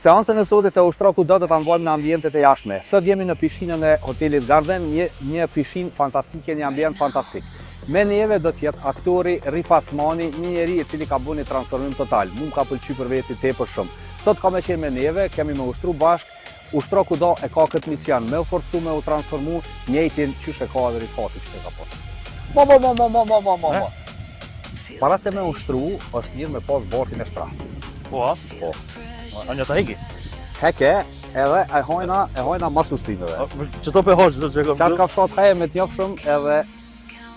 Seancën e sotit të Ushtro Kudo do ta mbajmë në ambientet e jashtme. Sot jemi në pishinën e hotelit Garden, një, një pishinë fantastike, një ambient fantastik. Me neve do të jetë aktori Rifat Smani, një njeri i cili ka bërë një transformim total. Mu më ka pëlqy për veti tepër shumë. Sot ka me qenë me neve, kemi me ushtru bashkë, Ushtro Kudo e ka këtë mision, me u forcu, me u transformu, njëjtin qysh e ka edhe Rifati qysh e ka pas. Mo, mo, mo, mo, mo, mo, mo, mo, mo. Para se me ushtru, është mirë me pas barkin e shprast. Po, a? Po. A një ta heki? Heke, edhe e hajna, e hajna mas ushtrimeve. Që to pe hoqë, që kom. Qatë kafshat haje me të njofshëm edhe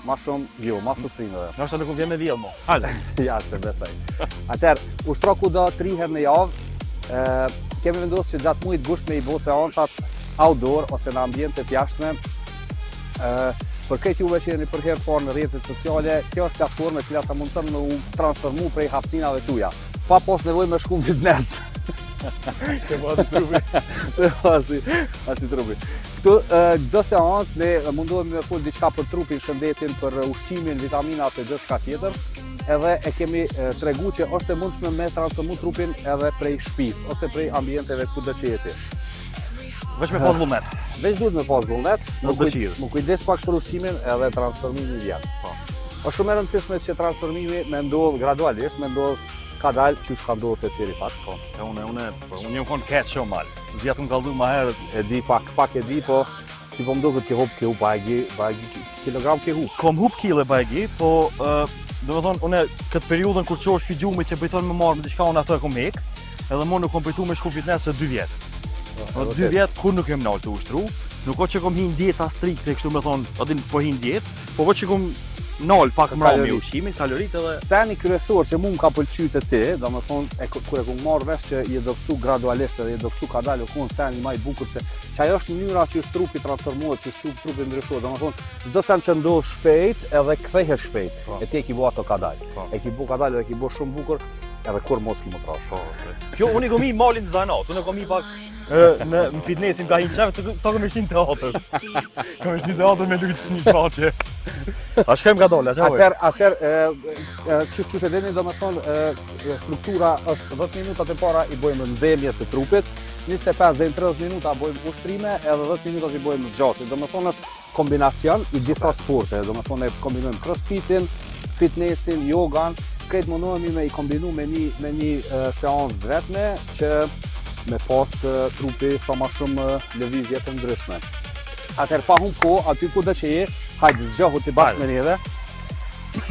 ma shumë, jo, mas ushtrimeve. Në është nuk vjen me vjell mo. Hajde. Ja, se besoj. Atëherë, ushtro kudo tri herë në javë, ë, kemi vendosur që gjatë muajit gusht me i bo seancat outdoor ose në ambiente të jashtme. ë për krejt juve që jeni për herë të parë në rrjetet sociale, kjo është platformë e cila të mundëson me u transformu prej hapësinave tuaja. Pa pas nevojë me shku në fitness. Ke pas trupi. Ke pasi, pasi trupi. Këtu çdo seancë ne mundohemi me fol diçka për trupin, shëndetin, për ushqimin, vitaminat e gjithçka tjetër. Edhe e kemi tregu që është e mundshme me transformu trupin edhe prej shtëpisë ose prej ambienteve ku do që jeti. Veç me pas vullnet. Veç duhet me pas vullnet, me dëshirë. Mu kujdes pak për ushqimin edhe transformimi vjen. Po. Është shumë e rëndësishme që transformimi me ndodh gradualisht, me ndodh kadal qysh ka ndodhur te ti Rifat. Po, e unë unë po unë jam kon keq shumë mal. Zja të më kallzu më herët. E di pak, pak e di, po ti po më duket ke hup, ke hup bajagi, bajagi kilogram ke hup. Kom hup kile bajagi, po ë do të thonë unë këtë periudhën kur çohesh pi gjumit që bëjton më marr me diçka unë ato e kom hek, edhe mo nuk kom përtu me shku fitness se 2 vjet. Po 2 vjet kur nuk jam nalë të ushtru, nuk o që kom hi në dieta strikte, kështu me thonë, a din po hi në dietë, po po që kom nal pak mbrami ushqimin, kaloritë edhe Seni kryesor që mu më ka pëlqy te ti, do me thonë, e, kur e kom marrë vesh që je dobësu gradualisht edhe je dobësu kadalë, u konë seni ma i bukur se që ajo është mënyra që është trupi transformohet, që është trupi ndryshohet, do me thonë, çdo sen që ndodh shpejt edhe kthehet shpejt, Po. e ti e ki bo ato kadalë. Po. E ki bo kadalë edhe e ki bo shumë bukur, edhe kur mos ki më trash. Po, Kjo unë i kom hi malin zanat, unë e kom hi pak e, në, në fitnessin ka hi në qef, të, të kom ishtin teatr. Kom ishtin teatr me lujtë një shfaqje. A shkojmë ka dole, a qa Atëherë, atëherë, e, e, qysh qysh e dini, do me thonë, e, e, struktura është 10 minutat e para i bojmë nxehje të trupit, 25 deri në 30 minuta bojmë ushtrime, edhe 10 minutat i bojmë zgjatje. Do me thonë është kombinacion i disa sporte, do me thonë e kombinojmë crossfitin, fitnessin, yogan, krejt mundohemi me i kombinu me një, me një e, seancë të vetme që me pas e, trupi sa ma shumë e, lëvizje të ndryshme. Atëherë pa humb kohë, aty ku do që je, hajde zgjohu ti bashkë me neve.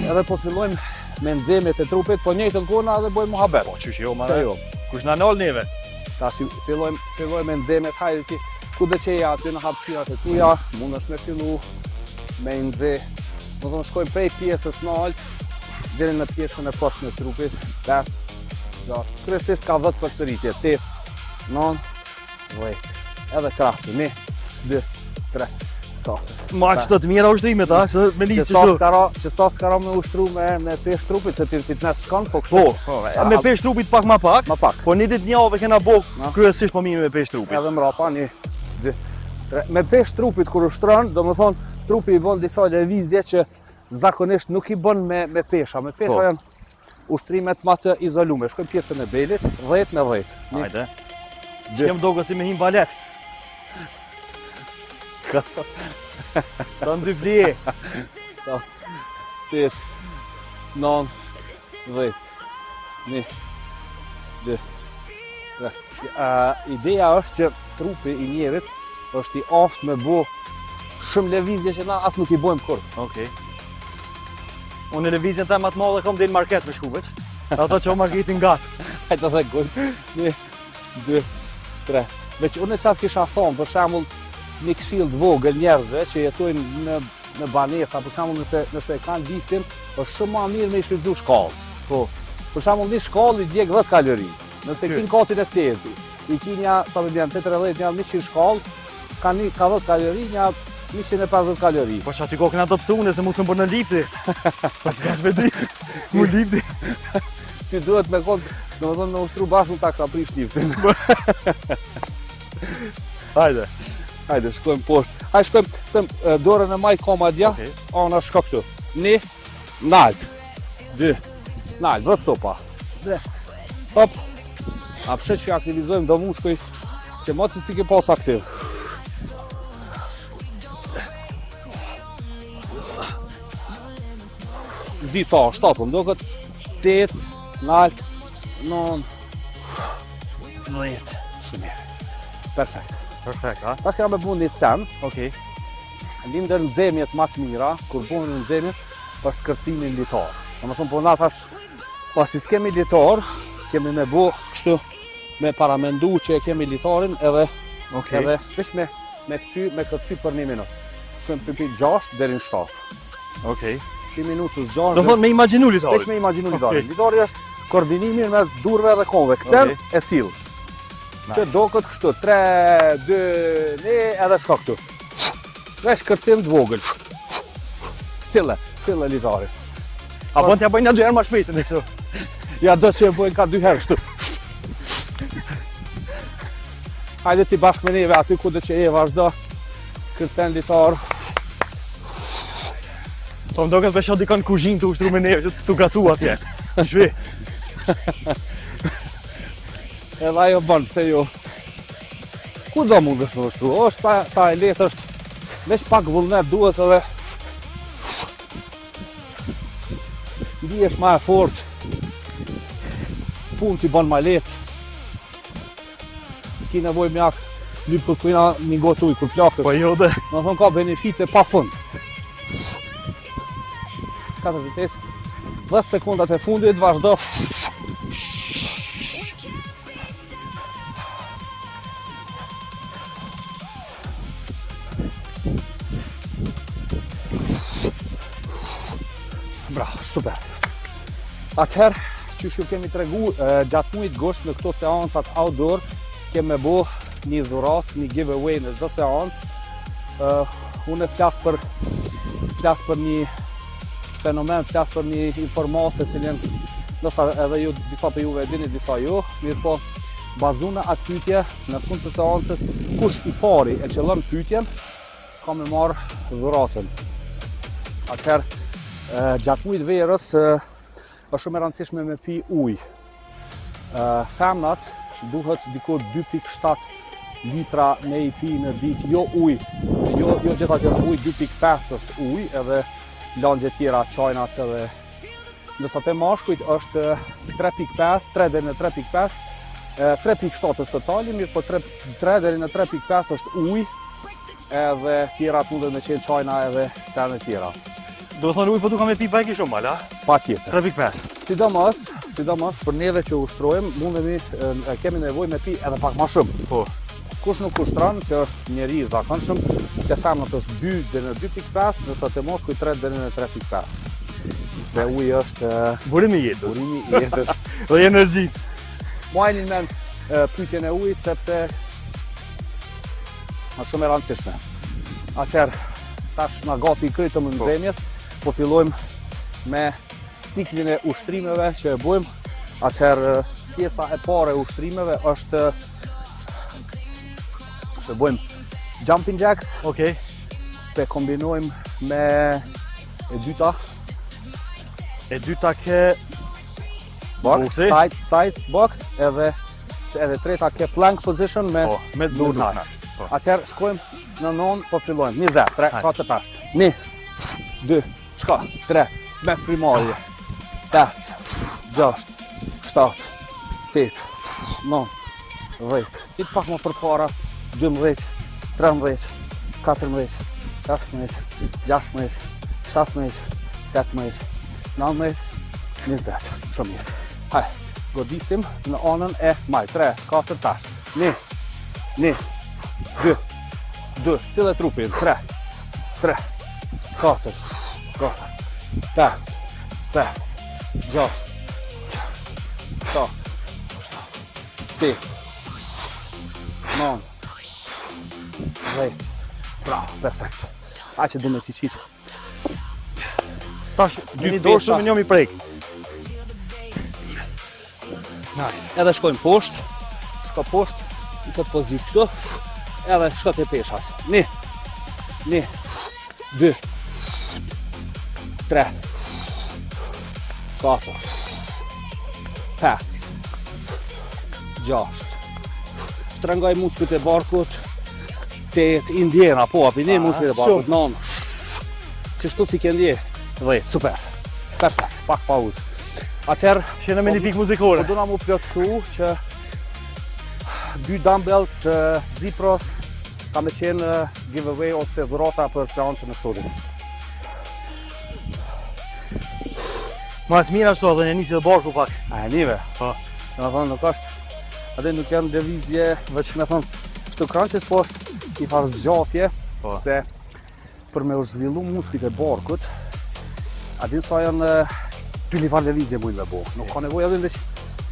Edhe po fillojmë me nxehjet e trupit, po njëjtën kohë na edhe bëjmë muhabet. Po, qysh jo, ma Pse jo? Kush na nal neve? Tash fillojmë fillojmë me nxehjet, hajde ti ku do që je aty në hapësirat e tuaja, mundesh me fillu me i nxe. Do thonë shkojmë prej pjesës nalt deri në pjesën e poshtme të trupit, 5, 6, kryesisht ka 10 përsëritje, 8, 9, 10. Edhe krahti, 1, 2, 3, 4. Ma që të të mira ushtrimet, a? Që me Që lisë sa që shtu. s'ka që sa s'ka ra me ushtru me me peshë trupit, se ti në fitness shkon, po kështu. Po, po, e, me peshë trupit pak ma pak, Ma pak. po një ditë një javë kena bo Na. kryesisht po mirë me peshë trupit. Edhe mrapa, një, dy, tre. Me peshë trupit kur ushtron, do më thonë, trupi i bën disa lëvizje që zakonisht nuk i bën me, me pesha. Me pesha Po. janë ushtrimet ma të izolume. Shkojmë pjesën e belit, 10 me 10. Një, Hajde. dy, Jem dogë si me him balet. Të në dy plije. 7, 8, 9, 10. 1, 2, 3. Ideja është që trupi i njerit është i aftë me bo shumë lëvizje që na as nuk i bojmë kurrë. Okej. Unë lëvizjen tem më të madhe kom deri në market me shku veç. Ato që o marketin gatë. Hajde të gojë. 1, 2, 3. Veç unë çfarë kisha thonë, për shembull, një këshill të vogël njerëzve që jetojnë në në banesa, për shembull nëse nëse e kanë liftin, është shumë më mirë me i shfrytzu shkallët. Po. Për shembull, një shkallë i djeg 10 kalori. Nëse Qy? kin katin e 8, i kin ja, sa më bjen, 80, një 100 shkallë, ka një ka 10 kalori, një 150 kalori. Po që aty ko këna të pësune, se mu së më bërë në lifti. Po që tash me di, mu lifti. Ti duhet me kon, domethënë me ushtru bashkë ta ka prish liftin. Hajde. Hajde, shkojmë poshtë. Hajde, shkojmë, shkojmë e, dorën e majtë koma djathtë, Okej. ana shko këtu. Një, nalt. Dy, nalt, 10 copa. Tre, hop. A po sheh që aktivizojmë do muskuj që moti s'i ke pas aktiv. S'di sa, 7, po më doket, 8, nalt, 9, 10, shumë mirë. Perfekt. Perfekt, a? Tash kena me bu një sen, Okej. Një ndër nxemjet ma të mira, kur bëhen nxemjet, është kërcimi në litar. Do të thonë, po na tash, pasi s'kemi litar, kemi me bu kështu me paramendu që e kemi litarin edhe Okej. edhe veç me me kcy, me kërcy për një minutë. Shkojmë për për 6 deri në 7. Okej. Për minutës 6. Do thonë me imagjinu litarin. Veç me imagjinu litarin. Okej. Litari është koordinimi mes durve dhe komëve. Kcen Okej. e sill. Nice. Që doket kështu 3 2 1 edhe shko këtu. Veç kërcim të vogël. Sille, sille litari. A bën t'ja bëjnë dy herë më shpejt në kështu. Ja do që e bëjnë ka dy herë kështu. Hajde ti bashkë me neve aty ku do që e vazhdo. Kërcen litar. Po më doket veç dikon në kuzhinë të ushtru me neve që të gatu atje. Shpi. Edhe ajo bën, pse jo. Ku do mundesh me ushtru? Është sa, sa e lehtë është. Veç pak vullnet duhet edhe ndihesh ma e fort. Punë t'i bën ma lehtë. S'ki nevojë me jak lyp kërkujna një gotë ujë kur plakësh. Po jo dhe. Do thonë ka benefite pa fund. 48 10 sekondat e fundit vazhdo. Bravo, super. Atëherë, që ju kemi tregu, e, gjatë mujit gusht në këto seancat outdoor, kemi me bo një dhurat, një giveaway në çdo seancë. Uh, unë flas për flas për një fenomen, flas për një informatë të cilën ndoshta edhe ju disa për juve e dini, disa jo, mirë po bazu në atë pyetje në fund të seancës, kush i pari e qëllon pyetjen, ka me marr dhuratën. Atëherë, e, gjatë mujit verës e, është shumë e rëndësishme me pi ujë. Ë, Femnat duhet diku 2.7 litra me i pi në ditë, jo ujë, jo, jo gjitha tjera, ujë 2.5 është ujë, edhe langje tjera, çajnat edhe ndërsa te mashkujt është 3.5, 3 deri në 3.5, e, 3.7 është totali, mirë po 3, 3 deri në 3.5 është ujë, edhe tjerat mundet me qenë çajna edhe sene tjera. Do thonë ujë po du kam me pi bajki shumë, ala? Pa tjetër. 3.5. Sidomos, sidomos për neve që ushtrojmë, mundemi e, e, kemi nevojë me pi edhe pak më shumë. Po. Kush nuk ushtron, që është njeri i zakonshëm, te femnat është 2 deri në 2.5, ndërsa te mashkujt 3 deri në 3.5. Se uji është e, Burimi i jetës. burimi i jetës. Dhe i energjisë. Mbajeni në mend e, pyetjen e ujit sepse është shumë e rëndësishme. Atëherë, tash na gati i krytëm në nxemjet, po fillojmë me ciklin e ushtrimeve që e bëjmë. Atëherë, pjesa e parë e ushtrimeve është të bëjmë jumping jacks, Okej. të kombinojmë me e dyta E dyta ke box, Boksi. side, side box, edhe edhe treta ke plank position me po, me dur dur knife. Po. Atëherë shkojmë në non, po fillojmë. 20, 3, Hajde. 4, 5. 1, 2, shka, 3, me frymarrje. 5, 6, 7, 8, 9, 10. Ti pak më përpara, 12, 13, 14, 15, 16, 17, 18, 19, 20. Shumë mirë. Hajde, godisim në anën e maj. 3, 4, tash. 1, 1, 2, 2, sille trupin, 3, 3, 4, 4, 5, 5, 6, 7, 8, 9, 10. Bravo, perfekt. A që du me t'i qitë. Tash Dy dy dorë pesha. shumë një mi prek. Nice. Edhe shkojmë poshtë, shko poshtë, në këtë pozitë këtu, edhe shko te peshat. 1, 1, 2, 3, 4, 5, 6, 6. Shtrëngoj muskujt e barkut. 8 i ndjena, po, apo i ndjen muskujt e barkut. 9. Qështu si ke ndje? 10, super. Perfekt, pak pauzë. Atëherë, Shena me një pikë muzikore. Po duna mu plotësu që dy dumbbells të Zipros ka me qenë giveaway ose dhurata për seancën e sotit. Ma të mira ashtu edhe një nisi dhe barku pak. A e nive? Po. Do të thonë nuk është, atë nuk janë lëvizje, veç me thonë, kështu crunches po është një farë zgjatje, po. se për me u zhvillu muskujt e barkut, a din sa janë dy një farë lëvizje mujnë me bo. Nuk ka nevojë edhe veç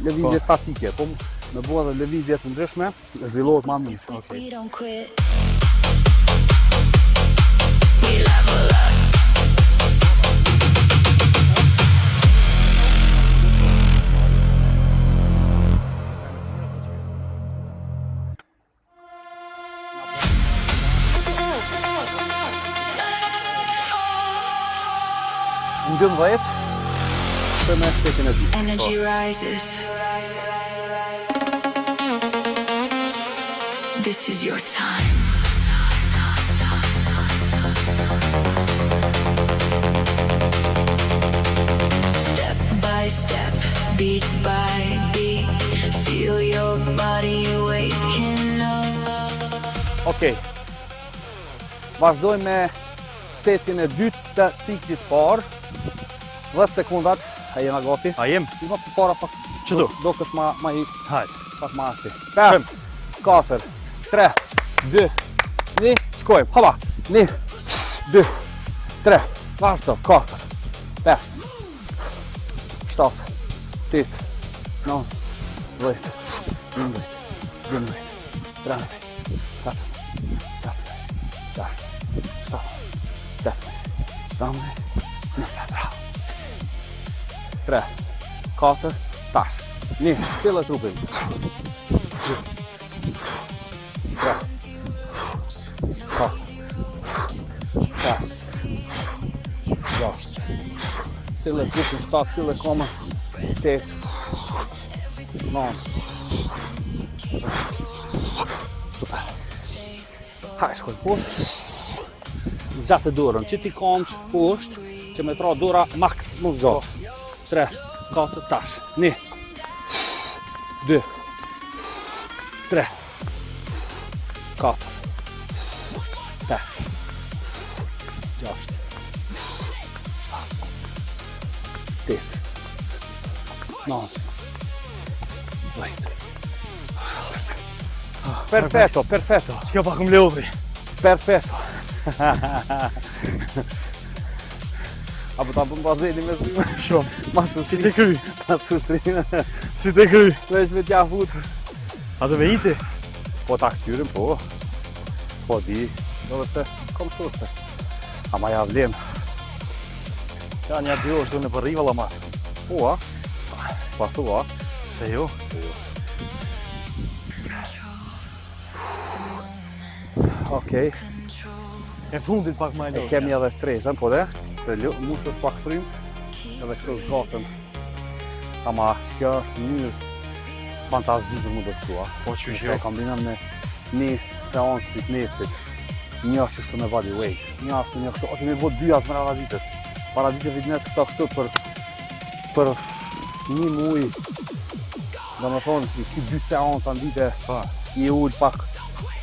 lëvizje po. statike, po me bo edhe lëvizje të ndryshme, zhvillohet ma mirë. Okay. We don't quit. We level up. Në 12, për me setin e dytë. Energy rises. This is your time. Step by step, beat by beat. Feel your body waking up. Okej. Vazhdojmë me setin e dytë të ciklit parë. 10 sekundat, a jena gati? A jem? Ti ma përpara pak. Që do? Do kësh ma, ma i, Hajde. pak ma ashti. 5, 4, 3, 2, 1, shkojmë. Hopa, 1, 2, 3, vazhdo, 4, 5, 7, 8, 9, 10, 11, 12, 13, 14, 15, 16, 17, 18, 19, 20, bravo. 3, 4, tash. 1, sille trupin. 2, 3, 4, 5, 6, sille trupin, 7, sille komën, 8, 9, 10. Super. Hajde, shkojmë poshtë. Zgjatë dorën, që ti komt poshtë, që me tra dora maks më zgjatë. 3, 4, tash. 1, 2, 3, 4, 5, 6, 7, 8, 9, 10. Perfetto, perfetto. Që kjo pak më lodhi. Perfetto. Apo ta bëm bazeli me zyme? Shumë. Mas Si të kry. Mas ushtrime. Si të kry. Veç me t'ja fut. A të me iti? Po ta kësyrim, po. S'po di. Do dhe pse, kom shurë Ama ja vlen. Ja, një dy orë në përri valla mas. Po, a? Pa thua. Se jo? Se jo. Okej, E fundit pak më e e lodhë. kemi edhe tretën, po dhe, se mush është pak frym, edhe këto zgatën. Ama kjo është mënyrë fantazi për mu dobësua. Po që Nëse e kombinon me një seancë fitnessit, një që shtu me body weight, një ashtu, një kështu, ose me bo dyja të mrapa ditës. Para ditë fitness këto kështu për për një muj, do me thonë, i ki dy seanca në dite, Po. i ul pak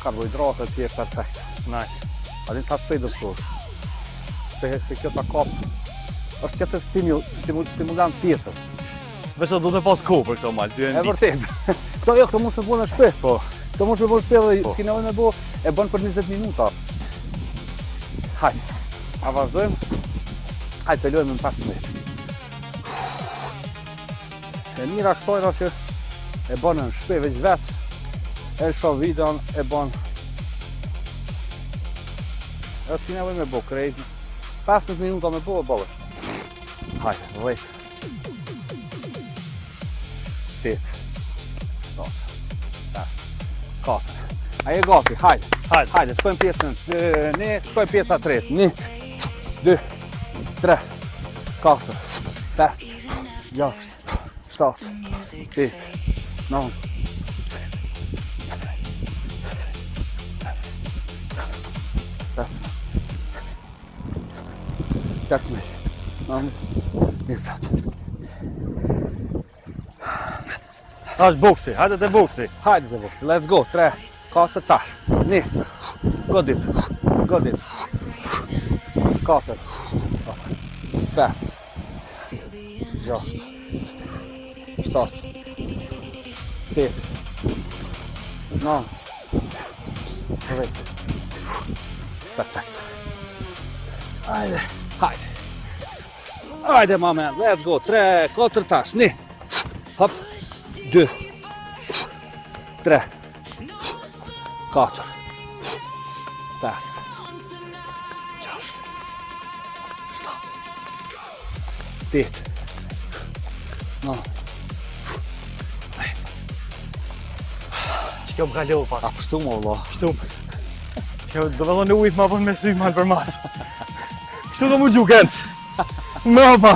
karbohidratet, je perfekt. Nice. A din sa shpejt do të thosh. Se, se kjo ta kap, është tjetër stimul, stimul, stimulant tjetër. Veç sa do të pas kohë për këto mal, dy E në ditë. vërtet. Këto jo, këto mund të bëhen në shtëpi. Po. Këto mund të bëhen në shtëpi dhe Po. s'ke nevojë me bo, e bën për 20 minuta. Hajde. A vazhdojmë? Hajde, pelojmë në 15. E mira kësaj që e bën në shtëpi veç vet. E shoh videon, e bën. Edhe s'ke nevojë me bo krejt. 15 minuta me bo e boll është. Hajde, 10. 8, 7, 5, 4. A je gati, hajde. Hajde. Hajde, shkojmë pjesën. Një, shkojmë pjesa tretë. 1, 2, 3, 4, 5, 6, 7, 8, 9. 5, 18, 19, 20. Tash boksi, hajde te boksi. Hajde te boksi, let's go, 3, 4, tash. 1, godit, godit. 4, 5, 6, 7, 8, 9, 10. Perfekt. Hajde, hajde. Hajde, my man, let's go. 3, 4, tash. 1, hop, 2, 3, 4, 5, 6, 7, 8, 9, Që kjo më ka lodhë pak. A pështu më vëlla? Pështu më. Kjo do të thonë ujë ma bën me sy mal për mas. Kështu do mu gju Genc. Më pa.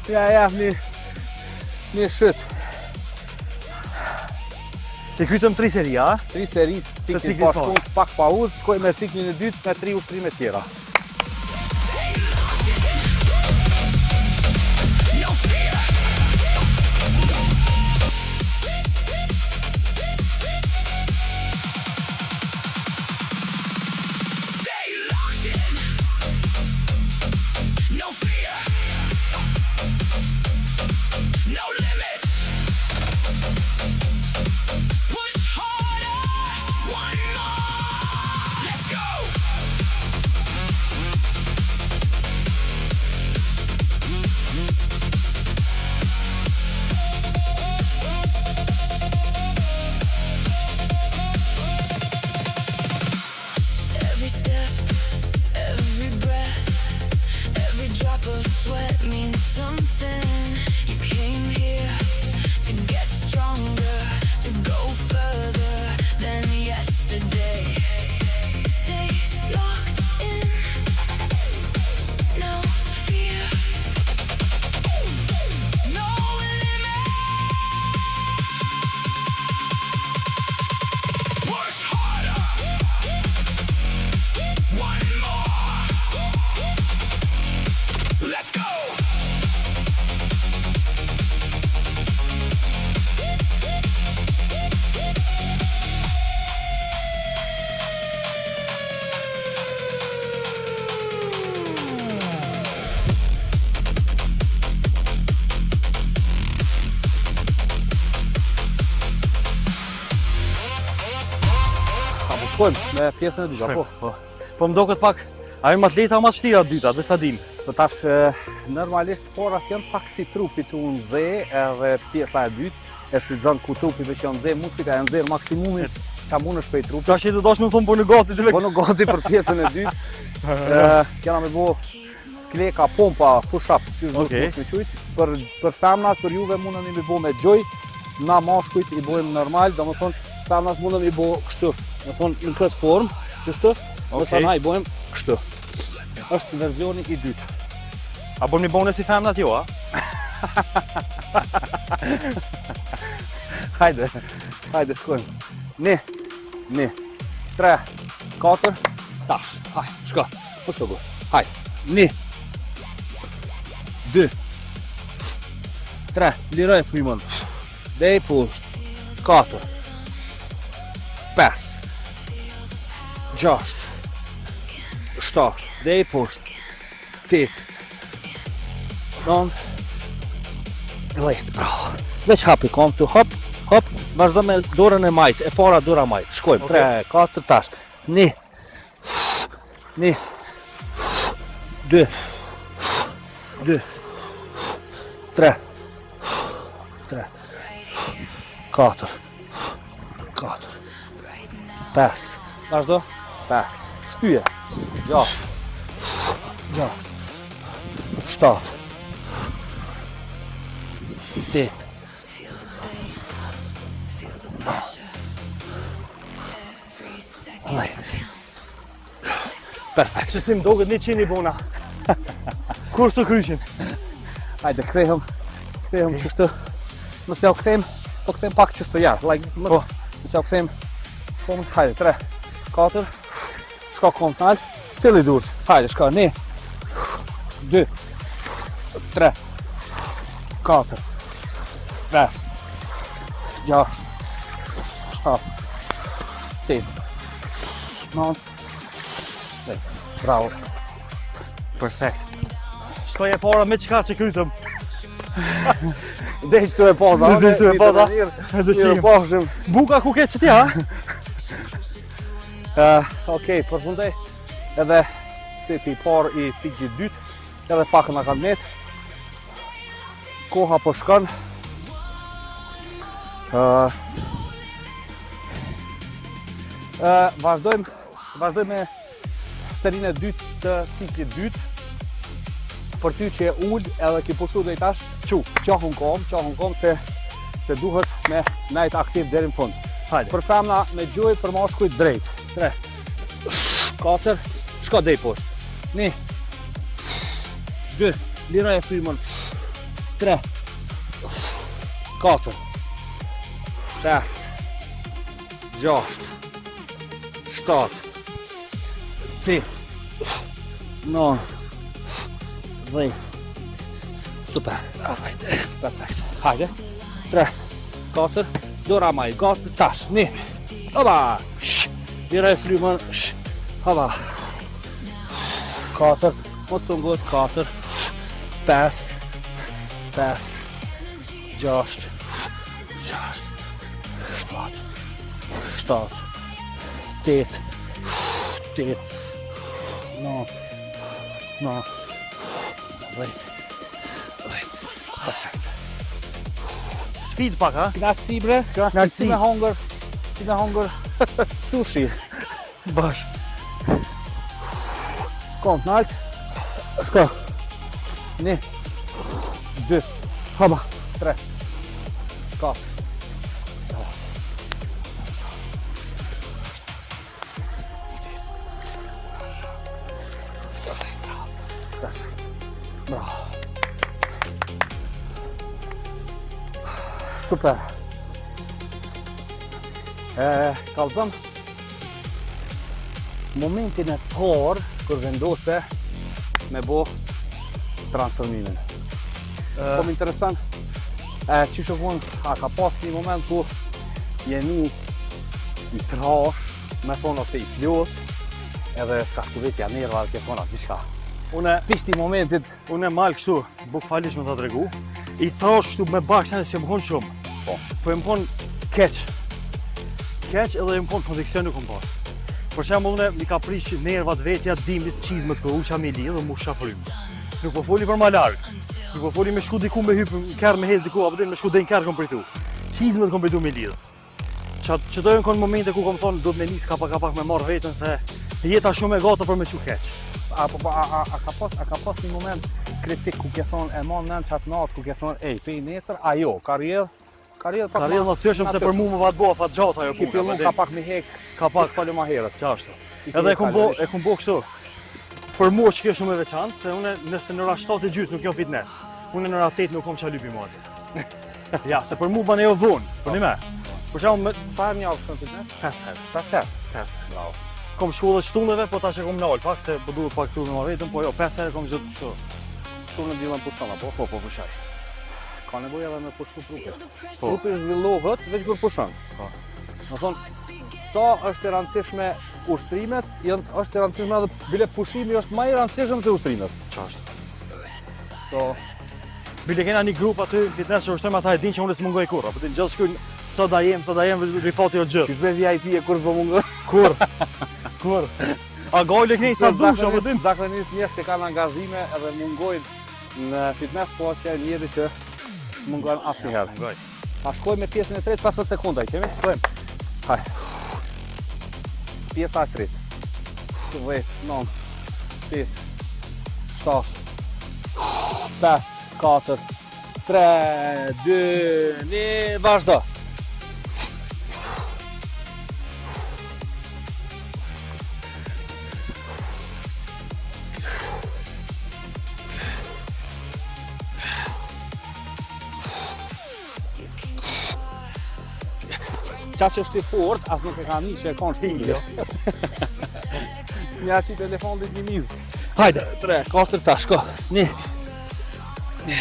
Ja, ja, një, një shyt. Ti krytëm tri seri, a? Tri seri, ciklin ciklin pa parë. shku, pak pauzë, shkoj me ciklin e dytë me tri ushtrime tjera. Stay locked in. No fear. No limits. Push harder. One more. Let's go. Every step, every breath, every drop of sweat means something. You came here to get stronger, to go further than yesterday. Stay locked in, no fear, no limit. Push harder. One more. Let's go. A po shkojmë me pjesën e dytë, apo? Po. Po më doket pak, a jemi atleta ma të vështira të dyta, veç ta dim. Po tash e, normalisht porat janë pak si trupi të u nxe edhe pjesa e dytë e shfrytëzon ku trupi veç janë nxe, muskujt e janë nxjerr maksimumin ça mundesh prej trupit. Tash i do dash me thonë po në gati të Po nuk gati për pjesën e dytë. Ë, kena me bo skleka, pompa, push-up, si është Okej. okay. me qujt. Për për femnat, për juve mundemi me bo me gjoj, na mashkujt i bojmë normal, domethënë femnat mundemi i bo kështu, domethënë në këtë formë, qështu, ndërsa Okej. na i bojmë kështu. Është versioni i dytë. A bën mi bone si femnat jo, a? Hajde, hajde shkojmë. Një, një, tre, katër, tash. Hajde, shko. Po së Hajde, një, dy, tre, liroj frymën. Dej poshtë, katër, pesë, gjashtë, shtatë, dej poshtë, tetë, nëntë, 10, bravo. Veç hapi kom tu, hop, hop, vazhdo me dorën e majtë, e para dora majtë. Shkojmë, Okej. 3, 4, tash. 1, 1, 2, 2, 3, 3, 4, 4, 5, vazhdo, 5, shtyje, 6, 6, 7, 8, Feel the bass, feel the pressure. Every second 10. Perfekt. Që si më doket një qini bona. Kur së kryshin? Hajde, kthehem, kthehem qështu. Nëse ja u kthejm, po kthejm pak qështu ja, like mos Po. nëse ja u kthejm, po më hajde, 3, 4, Shko komt nalt, silli durt. Hajde, shko, 1, 2, 3, 4, 5, 6, 7, 8, 9, 10. Bravo. Perfekt. Shkoj e para me qka që krytëm. Dej që tu e pa, Dej që tu e pa, da. Mirë, mirë, pafshim. Buka ku ke që ti, ha? Uh, Okej, përfundoj edhe seti i parë i ciklit dytë, edhe pak na kanë met. Koha po shkon. Uh, uh, vazhdojmë, vazhdojmë me serinë e dytë të ciklit dytë. Për ty që e ul edhe ki pushu deri tash, qu, çohu n'kom, çohu n'kom se se duhet me nejt aktiv deri në fund. Hajde. Për femna me gjoj, për mashkuj drejt. 3 4 shko deri poshtë. 1 2 liroje frymën. 3 4 5 6 7 8 9 10 Super. Hajde. Perfekt. Hajde. 3 4 Dora ma i gatë, tash, një, oba, sh, liroje frymën, sh, oba, 4, mos u ngut, 4, 5, 5, 6, 6, 7, 7, 8, 8, 9, 9, 10, 10, perfekt. Sfid pak, ha? Knaqësi bre, knaqësi si me hongër, si me hongër sushi. Bash. Kom, nalt. Shko. Një, dy, hapa, tre, katër, pesë, Perfekt. Bravo. Super. E, kallzom momentin e parë kur vendose me bo transformimin. Po më intereson, e, qysh u kon, a ka pas një moment ku jeni i trash, me thonë ose i plot, edhe s'ka shku vetja nerva dhe ke thonë atë diçka. Une, Pishti momentit, une mal kështu, bukfalisht me ta tregu, i trash kështu me bashkë, se më konë shumë. Po. Po më konë keq. Keq edhe më konë kondicion nuk më pas. Për shembull, une mi ka prish nervat vetja dimrit çizmet kur uqa me lidh dhe mu shafrym. Nuk po foli për ma larg. Nuk po foli me shku diku me hyp në kerr me hec diku, apo din me shku deri në kerr kom pritu. Çizmet kom pritu me lidh. Që që to janë konë momente ku kom thonë duhet me nis ka pak ka pak me marr veten se jeta shumë e gata për me qu keq. a, po, po, a, a, a, ka pas, a ka pas një moment kritik ku ke thonë e mon mend qatë natë ku ke thonë ej, pe nesër, a jo, ka rrjedh, ka rrjedh pak Ka rrjedh natyrshëm se për mua më vat bo afatgjatë ajo Ki punë. fillu apo ka din? pak me hek, ka pak qysh falu ma herët. Qashtu. I ke Edhe e kum bo, kalurisht. e kum bo kështu. Për mua që kjo shumë e veçantë, se unë nëse në ora 7 e gjysmë nuk jam fitness, unë në ora 8 nuk kam çfarë lypi më aty. Ja, se për mua bën ajo vonë, po një me. Për shembull me Sa herë një javë shkon fitness? 5 herë, 5 herë. 5 herë. Bravo. Kom shku edhe shtuneve, po tash e kom nal pak se po duhet pak këtu me marrë vetëm, po jo, 5 herë kom gjithë kështu. Kështu në dillën pushon apo? Po, po, pushaj. Ka nevojë edhe me pushu trupin. Po. Trupi zhvillohet veç kur pushon. Po. Do thonë, sa është e rëndësishme ushtrimet, janë është e rëndësishme edhe bile pushimi është më i rëndësishëm se ushtrimet. Qashtu. So, Bile kena një grup aty në fitness që ushtrojmë ata e din që unë s'mungoj kurrë, apo din gjithë shkojnë sot a jem, sot a jem, rifati o gjithë. qysh be VIP e kur s'po mungon. Kur? Kur? A gajle kënej sa dush, apo din? Zakonisht njerëz që kanë angazhime edhe mungojnë në fitness, po që njeri që s'mungon asnjëherë. Mungoj. A shkojmë me pjesën e tretë, 15 sekonda i kemi? Shkojmë. Hajde. Pjesa e tretë. 10, 9, 8, 7, 5, 4, 3, 2, 1, vazhdo. Qa që është i fort, as nuk e ka një që e ka në shpinje. S'mja qit elefantit një mizë. Hajde, 3, 4, ta shko. Një. Një.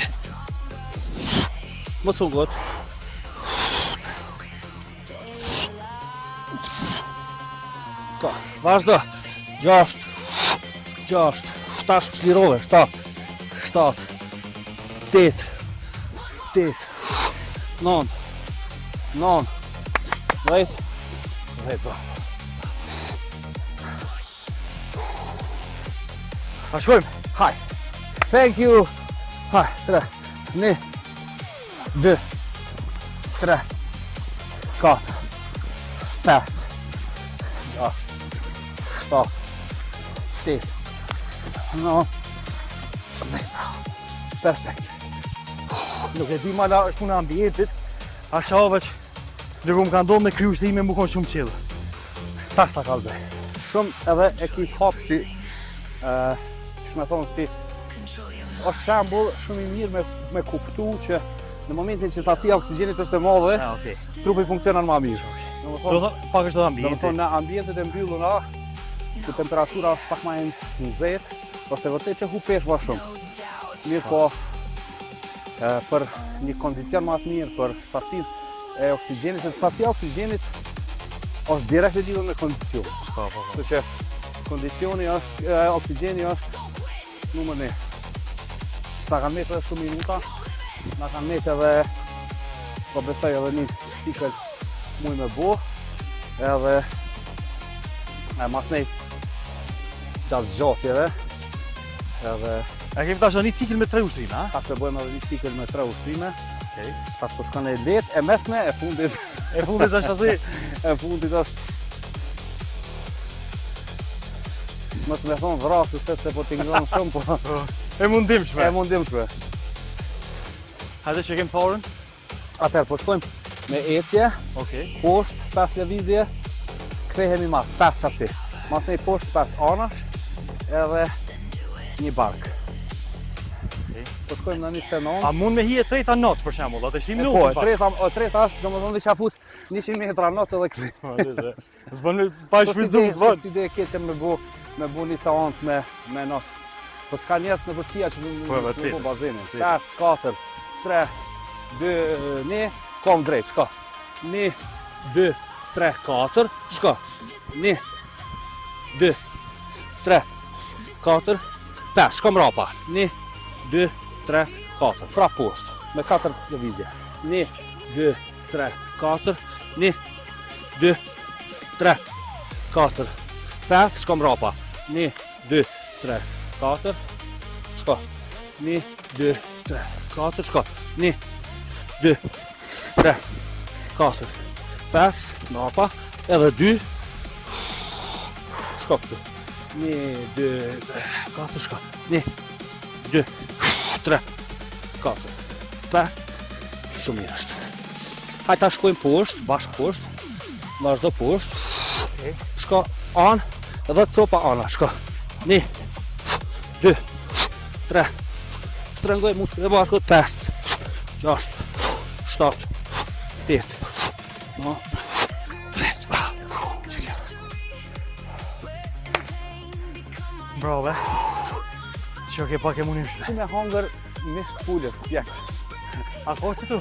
Mos u ngut. Po, vazhdo. 6 6 tash çlirove, 7 7 8 8 9 9 10 10 bravo. A shkojmë? Haj. Thank you. Haj, 3 1 2 3 4 5 6 7 8 9 10 Perfekt. Nuk e di mala është puna e ambientit, a qa veç, Ndërkohë më ka ndodhur me kryu ushtrime mu kon shumë chill. Tash ta kallzoj. Shumë edhe e ki hap si ë, qysh me thonë si është shembull shumë i mirë me me kuptu që në momentin që sasia e oksigjenit është e madhe, Ah, okay. trupi funksionon më mirë. Do Do të thonë, thonë pak është edhe do të ambienti. thonë në ambientet e mbyllura, ku temperatura është pak më e nxehtë, është e vërtetë që hupesh më shumë. Mirë po, e, për një kondicion më të mirë, për sasinë e oksigjenit, se sasia e oksigjenit është direkt e lidhur me kondicionin. Po, po, po. Kështu që kondicioni është, e, oksigjeni është numër 1. Sa kanë mbetë edhe shumë minuta, na kanë mbetë edhe po besoj edhe një cikël muj me bo, edhe e masnej gjatë zgjatjeve, edhe A kemi tash një cikël me tre ushtrime, a? tash të bëjmë edhe një cikël me tre ushtrime, Okej. tash po shkon e lehtë, e mesme, e fundit, E fundit është asi. e fundit është Mos me thonë vrasë se se po tingëllon shumë, po E mundimshme. e mundimshme. Hajde që kemi parën. Atëherë po shkojmë me ecje, Okej. poshtë, 5 lëvizje, kthehemi mas, 5 shasi. Mas ne poshtë 5 anash, edhe një bark. Okej. Po shkojmë në 29. A mund me hije treta not për shembull, atë shtim E notin po, e pak. treta, e treta është, domethënë diçka fut 100 metra not edhe kthy. Po, S'bën me pa shfrytzuar, s'bën. Është ide e keqe me bo, me bo një seancë me me not. Po s'ka njerëz në shtëpia që nuk Po, e nuk vërtet, bo bazenin. vërtet. 5 4 3 2 1, kom drejt, shko. 1 2 3 4, shko. 1 2 3 4 5, shko mrapa. 1 2 3 4, pra poshtë me 4 lëvizje. 1 2 3 4 1 2 3 4 5, shko mrapa. 1 2 3 4 shko. 1 2 3 4 shko. 1 2 3 4 5, mrapa, edhe 2 shko këtu. 1 2 3 4 shko. 1 2 3 4 5 shumë mirë është. Hajde ta shkojmë poshtë, bashkë poshtë. Vazhdo poshtë. Okej. Shko anë dhe copa ana, shko. 1 2 3 Shtrëngoj muskujt e barkut 5 6 7 8 9 10 Bravo. Që kjo është? Bravo. Që ke pak e mundimshme. Si me hangër mish të pulës, pjekt. A ka që tu?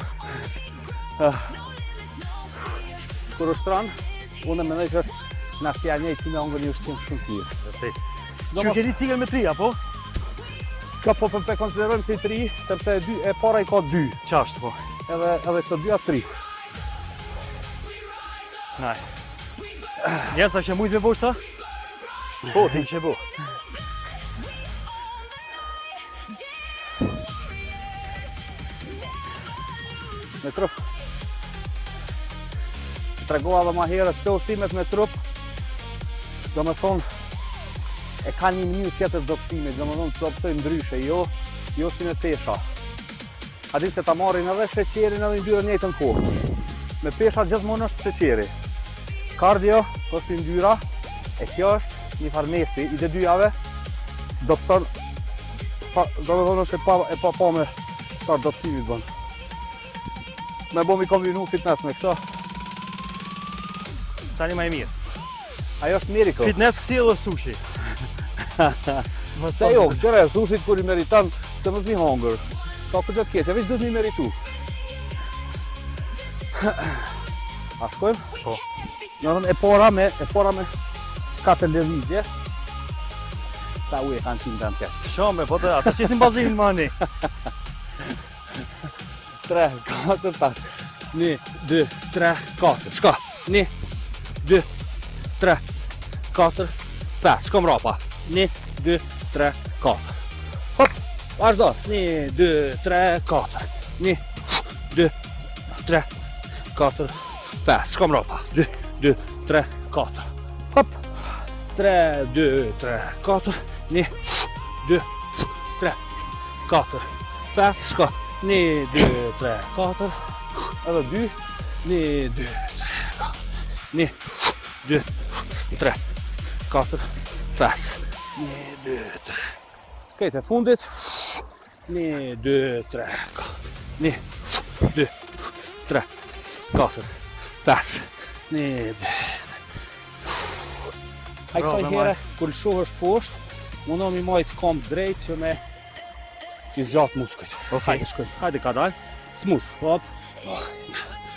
Kur ushtron, unë mendoj që është knaqësia e njëjtë si me hangër një ushqim shumë të mirë. Vërtet. Do Që keni cikël me tri, apo? Kjo po po e konsiderojmë si tri, sepse e dy e para i ka dy, Qashtë, po. edhe edhe këto dyja tri. Nice. Njerëz, a që mujt me bo shta? Po, ti që bo. Me trup. Tregova edhe ma herët çdo ushtrimet me trup. Do me thonë, e ka një mënyrë tjetër dobësimit, do me thonë të dobësoj ndryshe, jo, jo si me pesha. A di se ta marrin edhe sheqerin edhe yndyrën në njëjtën kohë. Me pesha gjithmonë është sheqeri. Kardio është yndyra, e kjo është një farmesi i të dyjave, dobëson, pa, do me thonë është e pa, e pa pa me çfarë dobësimit bën. Me bo mi kombinu fitness me këto, Sa një ma e mirë. ajo është miracle. Fitness kësi edhe sushi. Se jo, qëre, sushit kur i meriton, se mos mi hongër. Ka për gjatë keqe, veç duhet mi meritu. A shkojmë? Po. Në thënë, e para me, e para me katër lëvizje. Sa ujë e kanë qinë të keq. Shumë, po të, ata qesin bazin, mani. 3, 4, tash. 1, 2, 3, 4. Shko. 1, 2, 3, 4, 5. Shko mrapa. 1, 2, 3, 4. Hop. Vazhdo. 1, 2, 3, 4. 1, 2, 3, 4, 5. Shko mrapa. 2, 2, 3, 4. Hop. 3, 2, 3, 4. 1, 2, 3, 4, 5, shko. 1, 2, 3, 4. Edhe 2. 1, 2, 3, 4. 1, 2, 3, 4, 5. 1, 2, 3. Krejt e fundit. 1, 2, 3, 4. 1, 2, 3, 4, 5. 1, 2, 3. Ai kësaj Bravo, here, kur lëshohesh poshtë, mundohem i majt këmbë drejt që me i zgjat muskujt. Okej. Hajde, shkojmë. Hajde, ka dal. Smooth. Hop.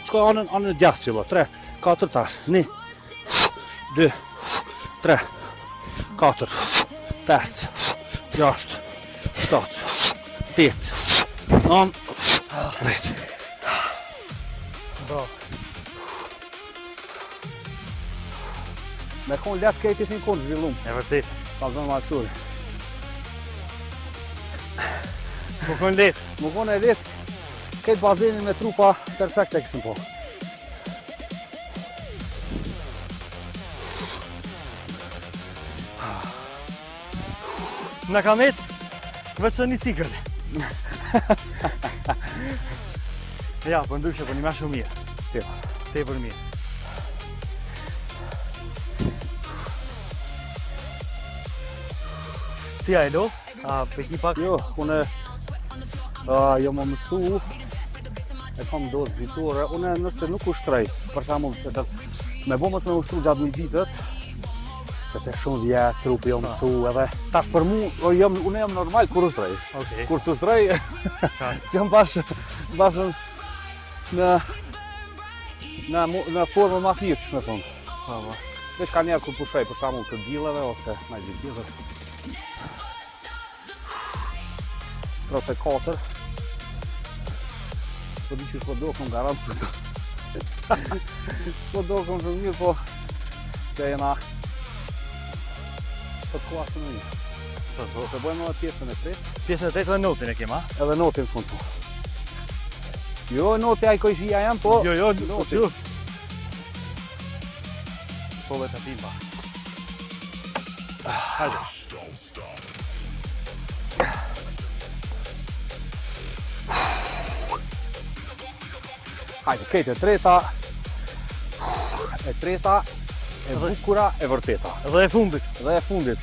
Shkoj anën, anën e djathtë fillo. 3, 4 tash. 1 2 3 4 5 6 7 8 9 10. Bravo. Me kon letë krejt ishin kon zhvillum. E vërtet. Pa zonë malsuri. Po kon letë. Më konë e letë, krejt bazenin me trupa perfekt e kishim po. Na ka met, veç se një cikël. ja, po ndryshe, po një ma shumë mirë. Jo. Tepër mirë. Ti a e lo? A pe ki pak? Jo, unë uh, jo më mësu, e kam dozë ditore, unë nëse nuk ushtroj, për shembull, të të, me bo mos me ushtru gjatë një ditës, sepse shumë vjet trupi jo mësu edhe tash për mu, o, jam, unë jam normal kur ushtroj. Okej. Kur s'ushtroj, Qartë. jam bash, bash në në në, mu- në formën më të mirë, që me thonë. Po, po. Veç ka njerë kur pushoj, për shembull të dilleve ose ndonjë gjë tjetër. 34. S'po di qysh po dokem, garant s'po do. S'po dokem shumë mirë, po se jena Sot koha shumë mirë. Sot po. Po bëjmë edhe pjesën e tretë, Pjesën e tretë dhe notin e kema. edhe notin në fund po. Jo, noti ai kojshia jam, po. Jo, jo, noti. jo. Po vetë atim pa. Hajde. Hajde, krejt e treta. E treta, e bukura, e vërteta. Dhe e fundit. Dhe e fundit,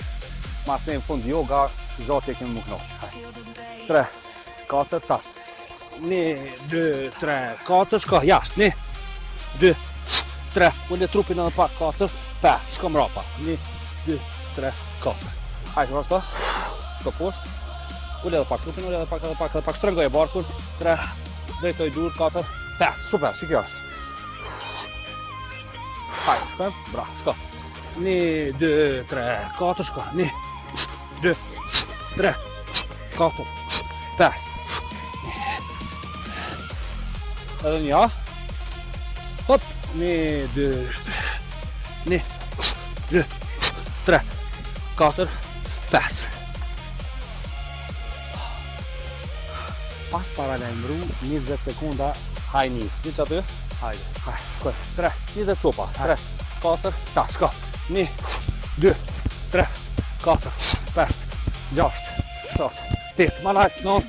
mas ne në fund yoga, zoti e kemi më knaqë. 3, 4, tash. 1, 2, 3, 4, shko jashtë. 1, 2, 3, ulle trupin edhe pak, 4, 5, shko mrapa. 1, 2, 3, 4. Hajde, vazhdo. Shko poshtë. Ule edhe pak trupin, ule edhe pak, edhe pak, edhe pak, shtrëngoj e barkun. 3, drejtoj dur, 4, 5. Super, si kjo është. Hajde, shkojmë. Bra, shko. 1, 2, 3, 4, shko. 1, 2, 3, 4, 5. Edhe një, a? Hop, 1, 2, 1, 2, 3, 4, 5. Pak para lajmëru, 20 sekunda, haj nis. Di që aty? Hajde. Haj, shkoj. 3, 20 copa. 3, 4, ta, shko. 1, 2, 3, 4, 5, 6, 7, 8, ma nalt, 9,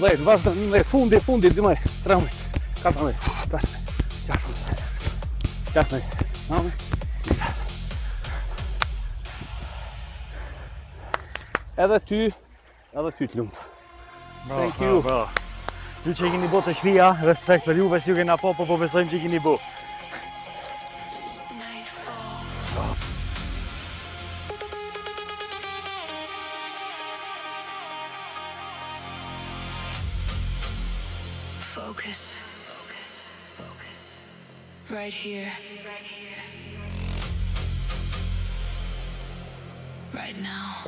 10, vazhdo, 11, fundi, fundi, 12, 13, 14, 15, 16, 17, 19. Edhe ty, edhe ty të lumtë. Bravo, Thank you. bravo, bravo. Ju që i keni bo të shpia, respekt për juve, si ju kena po, po po besojmë që i keni bo. Night falls. Focus. Right here. Right now.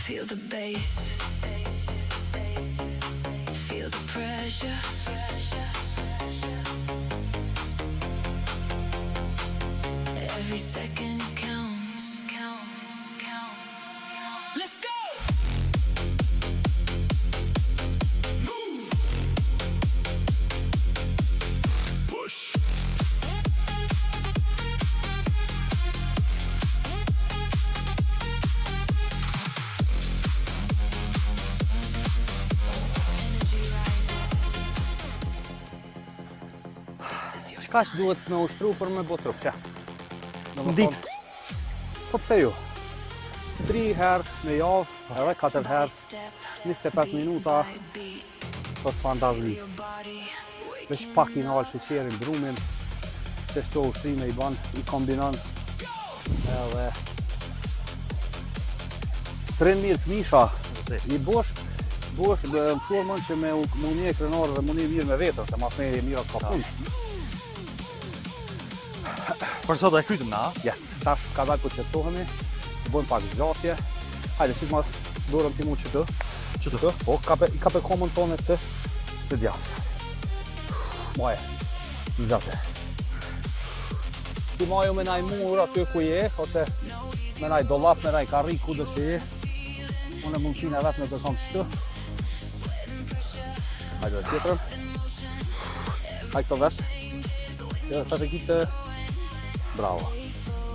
Feel the bass. Feel the pressure. Every second counts. Counts. Counts. Let's go. Move. Push. Energy rises. This is your Çka që duhet me ushtru për me bo trup, qa? Do Në ditë. Po pse ju? 3 herë në javë, edhe 4 by herë, step. 25 minuta, By beat. është fantazi. Your body Veç pak i nalë sheqerin, brumin, se shto ushtrime i ban, i kombinon, edhe Tren mirë këmisha, i bosh, bosh dhe në formën që me u mu një krenar dhe mu një mirë me vetën, se mas me e mira s'ka punë. Për sot e krytëm na, a? Yes, tash ka dalë po qetësohemi, bëjmë pak zgjatje. Hajde, qit ma dorën ti mu që të. Që të? Po, kape, i kape komën tonë të të djathtë. Maje, zgjatje. Ti maju me naj mur aty ku je, ose me naj dollap, me naj karrik, ku do që je. Unë e mundësinë e vetme të kam qëtu. Hajde dhe tjetrën. Hajde këto vesh. Jo, tash e ki të Bravo.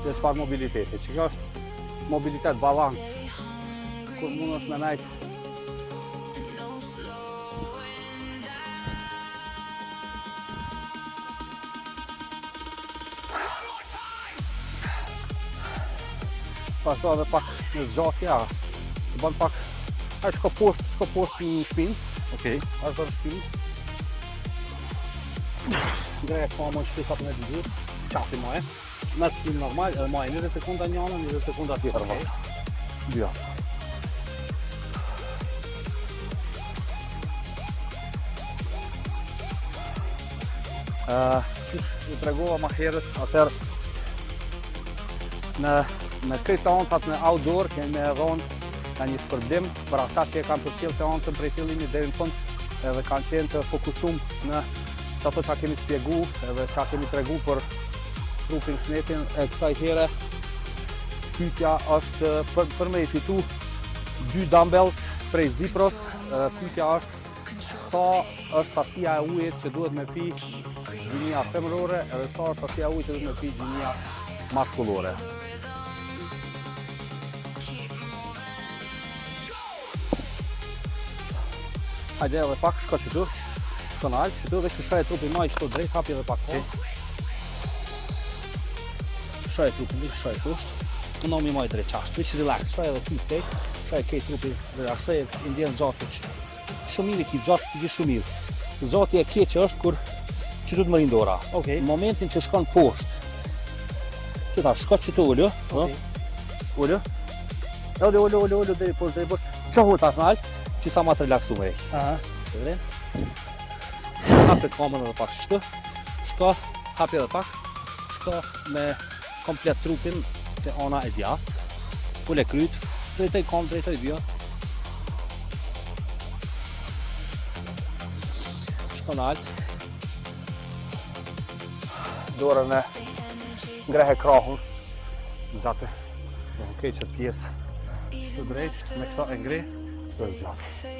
Kjo është çfarë mobiliteti. Që kjo është mobilitet, balans. Kur mund është me nejt. Vazhdo edhe pak në zgjatje, a. Të bën pak, ai shko poshtë, shko poshtë në shpinë. Okej. Vazhdo në shpinë. Ngreje kamën që ti kapën e dy duart, qafi maje. Merr shpinë normal, edhe maje 20 sekonda një anë, 20 sekonda tjetër okay. Dyja. Ë, qysh u tregova ma herët, atëherë në në krejt seancat në outdoor kemi me dhonë ka një shpërblim për ata që e kanë përcjellë seancën prej fillimit deri në fund edhe kanë qenë të fokusum në që ato që kemi spjegu edhe që kemi tregu për trupin shnetin e kësaj here pyetja është për, për me i fitu dy dumbbells prej Zipros, e, pyetja është sa është sasia e ujit që duhet me pi gjinia femërore edhe sa është sasia e ujit që duhet me pi gjinia mashkullore. Hajde edhe pak, shko që tu, shko në alë, që tu, veç të shoje trupin maj qëtu drejt, hapi edhe pak kohë. Shoje trupin, veç shoje poshtë. Mundohemi maj drejt qashtë, veç relax, shoje edhe ty krejt, shoje krejt trupin, relaxoje, i ndjen zgjatje qëtu. Shumë mirë i ki zgjatje, i ki shumë mirë. Zgjatje e keqe është kur që tu të mërin dora. Okej. Në momentin që shkon poshtë, që ta shko që tu ullu, okay. ullu, ullu, ullu, ullu, ullu, deri poshtë, deri poshtë, çohu tash nalt, që sa ma të relaksu me. Aha. E vren? Hape kamën edhe pak kështu. Shko, hapi edhe pak. Shko me komplet trupin te ana e djathtë. Ule kryt, drejtoj kamë, drejtoj dyja. Shko nalt. Dorën e ngrehe krahun. Zgjate. Do të keq qëtë pjesë. Kështu drejt, me këto e ngre, dhe zgjate.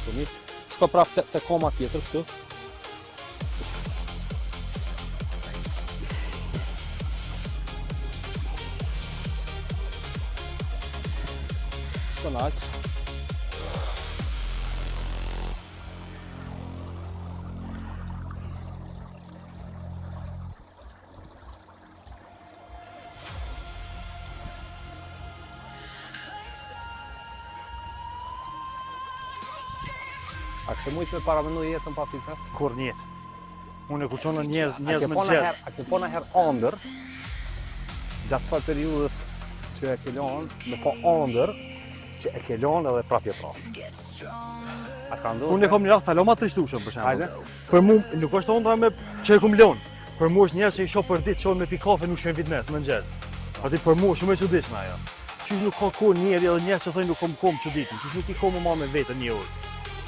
Shumë mirë. Shko prapë te, te koma tjetër këtu. Shko nalt. A kishe mujtë me paramenu jetën pa fitness? Kur njetë. Unë e kur qonë njerëz, A njerëz ke me po gjest. herë, a ke po herë ëndër gjatë kësaj periudhës që e ke lënë, me po ëndër që e ke lënë edhe prapë je prapë. A ka ndodhur? Unë e kam një rast hala ma trishtueshëm për shembull. Hajde. Për mu nuk është ëndra me që e kum lon. Për mu është njerëz që i shoh për ditë çohen me pi kafe nuk shkojnë fitness më mëngjes. Aty për mua është shumë e çuditshme ajo. Qysh nuk ka kohë njeri edhe njerëz që thonë nuk kom kohë çuditën. Qysh nuk i kohë më marrë me veten një orë.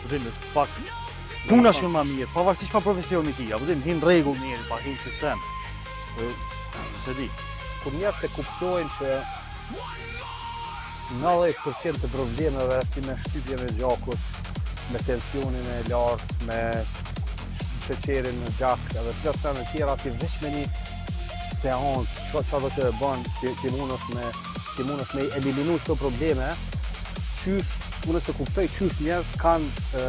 Po din është pak puna shkon më mirë, pavarësisht çfarë profesioni ki, apo din hin rregull njeri, pak hin sistem. Po se di. Kur njerëzit e kuptojnë që 90% të problemeve si me shtypjen e gjakut, me tensionin e lartë, me sheqerin në gjak edhe plot sene tjera, ti veç me një seancë, çka çka do që e bën, ti, ti mundesh me ti mundesh me i eliminu çdo probleme, qysh, unë s'e kuptoj qysh njerëz kanë ë,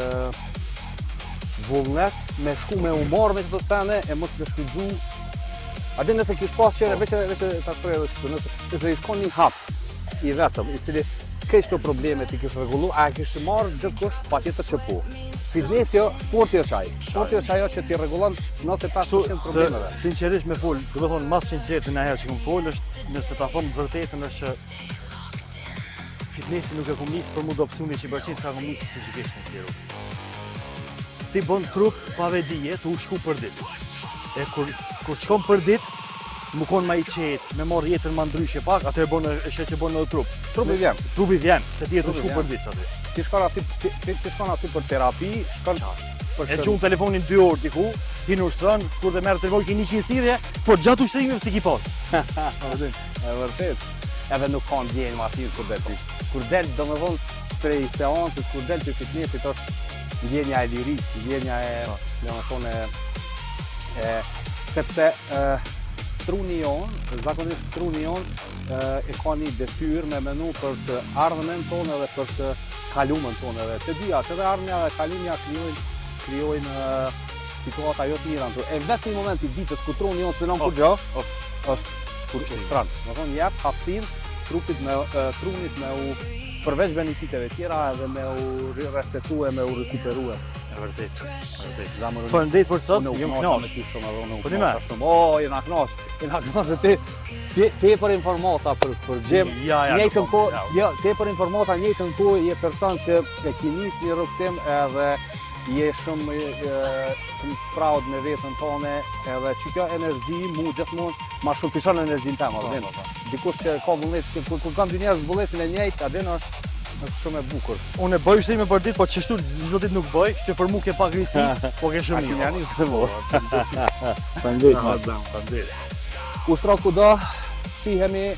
vullnet me shku me u marrë me këto sene e mos me shfrytzu A din nëse kish pas qere, veç veç ta shpreh edhe kështu, nëse nëse ish kon një hap i vetëm, i cili krejt këto probleme ti kish rregullu, a e kish marrë gjithkush patjetër që po. Fitness jo, sporti është ai. Sporti është ajo që ti rregullon 95% problemeve. Sinqerisht me fol, do të thonë mas sinqertë në herë që kom fol është nëse ta them vërtetën është që fitnessi nuk e kom nis për mu dobësu 100% sa kom nis psiqikisht me tjeru. Ti bën trup pa vedije, tu u shku për ditë. E kur kur shkon për ditë, më kon ma i qetë, me marr jetën ma ndryshe pak, atë e bën e sheh që bën edhe trup. Trupi vjen. Trupi vjen, se ti je tu Trupi shku vjen. për ditë aty. Ti shkon aty si- ti, ti shkon aty për terapi, shkon për E shën- gjun telefonin 2 orë diku, hin ushtron, kur dhe merr telefon ke 100 thirrje, por gjatë ushtrimeve si ki pas. E vërtet. Edhe nuk ka ndjenjë ma mirë kur del. Kur del, domethënë, prej seancës, kur del të fitnessit është ndjenja e lirisë, ndjenja e, domethënë, e, e sepse e, truni jon, zakonisht truni jon e, e ka një detyrë me menu për të ardhmen tonë edhe për të kalumen tonë edhe të dyja, edhe ardhmja dhe kalumja krijojnë krijojnë e, situata jo të mira në tru. E vetëm moment i ditës ku truni jon s'menon Oh, kur gjë, oh. është kur ushtron. Do thonë jep hapësirë trupit me e, trunit me u përveç benefiteve tjera edhe me u resetue, me u rikuperue. E vërtet, e vërtet. Zemër unë- Faleminderit për sot, unë u jam knaqa me kënaq. ty shumë edhe unë u Po një knaqa me? shumë. O, jena knaq, jena knaq se ti ti ti për informata për për gjim. Ja, ja. Njëjtën nuk kohë, kam, jo, ti për informata njëjtën kohë je person që e ki nis një rrugtim edhe je shumë e, shumë proud me veten tone edhe që kjo energji mu gjithmonë ma shumë fishon energjinë teme, Po, a din? po, po. Dikush që ka vullnet, që kur, kur kam dy njerëz vullnetin e njëjtë, a din është është shumë e bukur. Unë e bëj ushtrime për ditë, po çështu çdo ditë nuk bëj, kështu që për mua ke pak risi, po ke A shumë kemi mirë. janë se po. Faleminderit. Faleminderit. Ushtro kudo, shihemi.